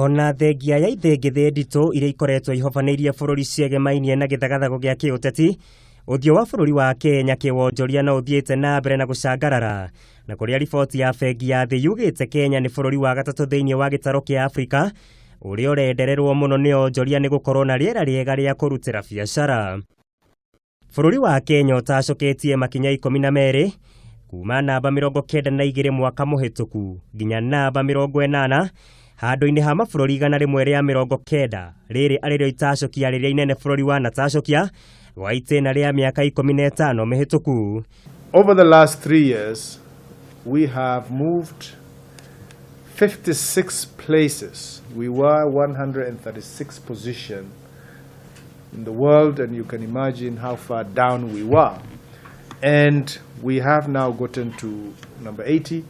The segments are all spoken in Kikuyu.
Ona thengia ya ithĩngĩthĩ nditũ iria ikoretwo ihobanĩirie bũrũri ciegemainie na gĩthagathago gĩa kĩũteti, ũthiũ wa bũrũri wa Kenya kĩwonjoria no ũthiĩte na mbere na gũcangarara, na kũrĩa riboti ya Bengi ya Thĩ yugĩte Kenya nĩ bũrũri wa gatatũ thĩinĩ wa gĩtarũ kĩa Afrika ũrĩa ũrendererwo mũno nĩ onjoria nĩ gũkorwo na rĩera rĩega rĩa kũrutĩra biacara. Bũrũri wa Kenya ũtacũkĩtie makinya 12 kuma namba 92 mwaka mũhĩtũku nginya namba 80 handũ-inĩ ha mabũrũri 190, rĩrĩ arĩrĩo itacũkia rĩrĩa inene bũrũri wanatacũkia gwa itĩna rĩa mĩaka 15 mĩhĩtũku. Over the last 3 years, we have moved 56 places. We were 136th position in the world, and you can imagine how far down we were. And we have now gotten to number 80.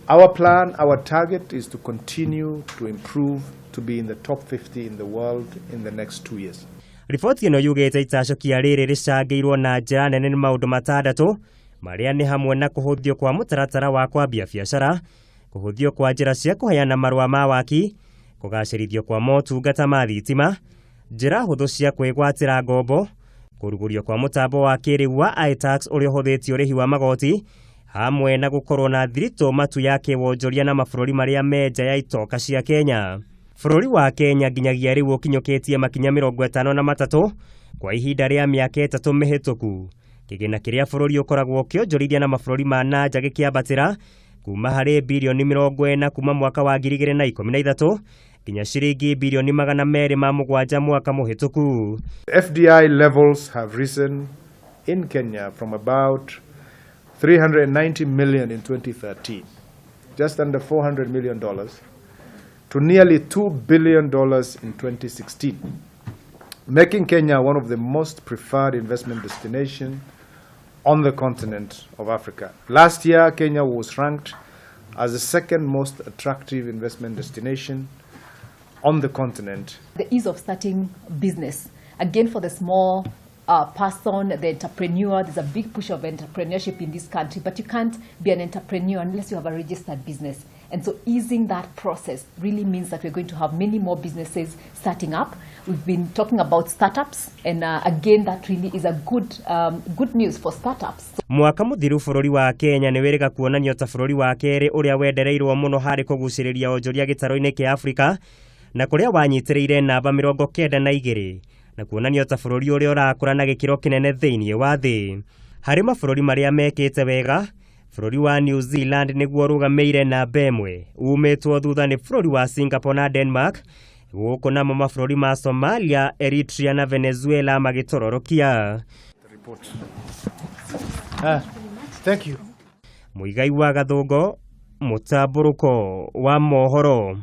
Our plan, our target is to continue to improve to be in the top 50 in the world in the next 2 years. Riboti ĩno yugĩte itacũkia rĩrĩ rĩcangĩirwo na njĩra nene nĩ maũndũ matandatũ marĩa nĩ hamwe na kũhũthio kwa mũtaratara wa kwambia biacara, kũhũthio kwa njĩra cia kũheana marũa ma waki, kũgacĩrithio kwa motungata ma thitima, njĩra hũthũ cia kwĩgwatĩra ngombo, kũrugũrio kwa mũtambo wa kĩrĩu wa iTax ũrĩa ũhũthĩtie ũrĩhi wa magoti, hamwe na gũkorwo na thiritũ matu ya kĩwonjoria na mabũrũri marĩa me nja ya itoka cia Kenya. Bũrũri wa Kenya nginyagia rĩu ũkinyũkĩtie makinya 53 kwa ihinda rĩa mĩaka 3 mĩhĩtũku, kĩgĩna kĩrĩa bũrũri ũkoragwo ũkĩonjorithia na mabũrũri ma na nja gĩkĩambatĩra kuma harĩ birioni 40 kuma mwaka wa 2013 nginya ciringi birioni 207 mwaka mũhĩtũku. FDI levels have risen in Kenya from about 390 million in 2013, just under $400 million, to nearly $2 billion in 2016, making Kenya one of the most preferred investment destinations on the continent of Africa. Last year, Kenya was ranked as the second most attractive investment destination on the continent. The ease of starting business. Again, for the small person, the entrepreneur, there's a big push of entrepreneurship in this country, but you can't be an entrepreneur unless you have a registered business. And so easing that process really means that we're going to have many more businesses starting up. We've been talking about startups, and again, that really is a good news for startups. Mwaka mũthiru bũrũri wa Kenya nĩ wĩrĩga kuonanio ta bũrũri wa kerĩ ũrĩa wendereirwo mũno harĩ kũgucĩrĩria onjoria gĩtarũ-inĩ kĩa Afrika, na kũrĩa wanyitĩrĩire namba 92 na kuonanio ta bũrũri ũrĩa ũrakũra na gĩkĩro kĩnene thĩinĩ wa thĩ. Harĩ mabũrũri marĩa mekĩte wega, bũrũri wa New Zealand nĩguo ũrũgamĩire namba 1, umĩtwo thutha nĩ bũrũri wa Singapore na Denmark, gũkũ namo mabũrũri ma Somalia, Eritrea na Venezuela magĩtororokia. Report. Thank you. Mũigai wa Gathũngo, mũtambũrũko wa mohoro.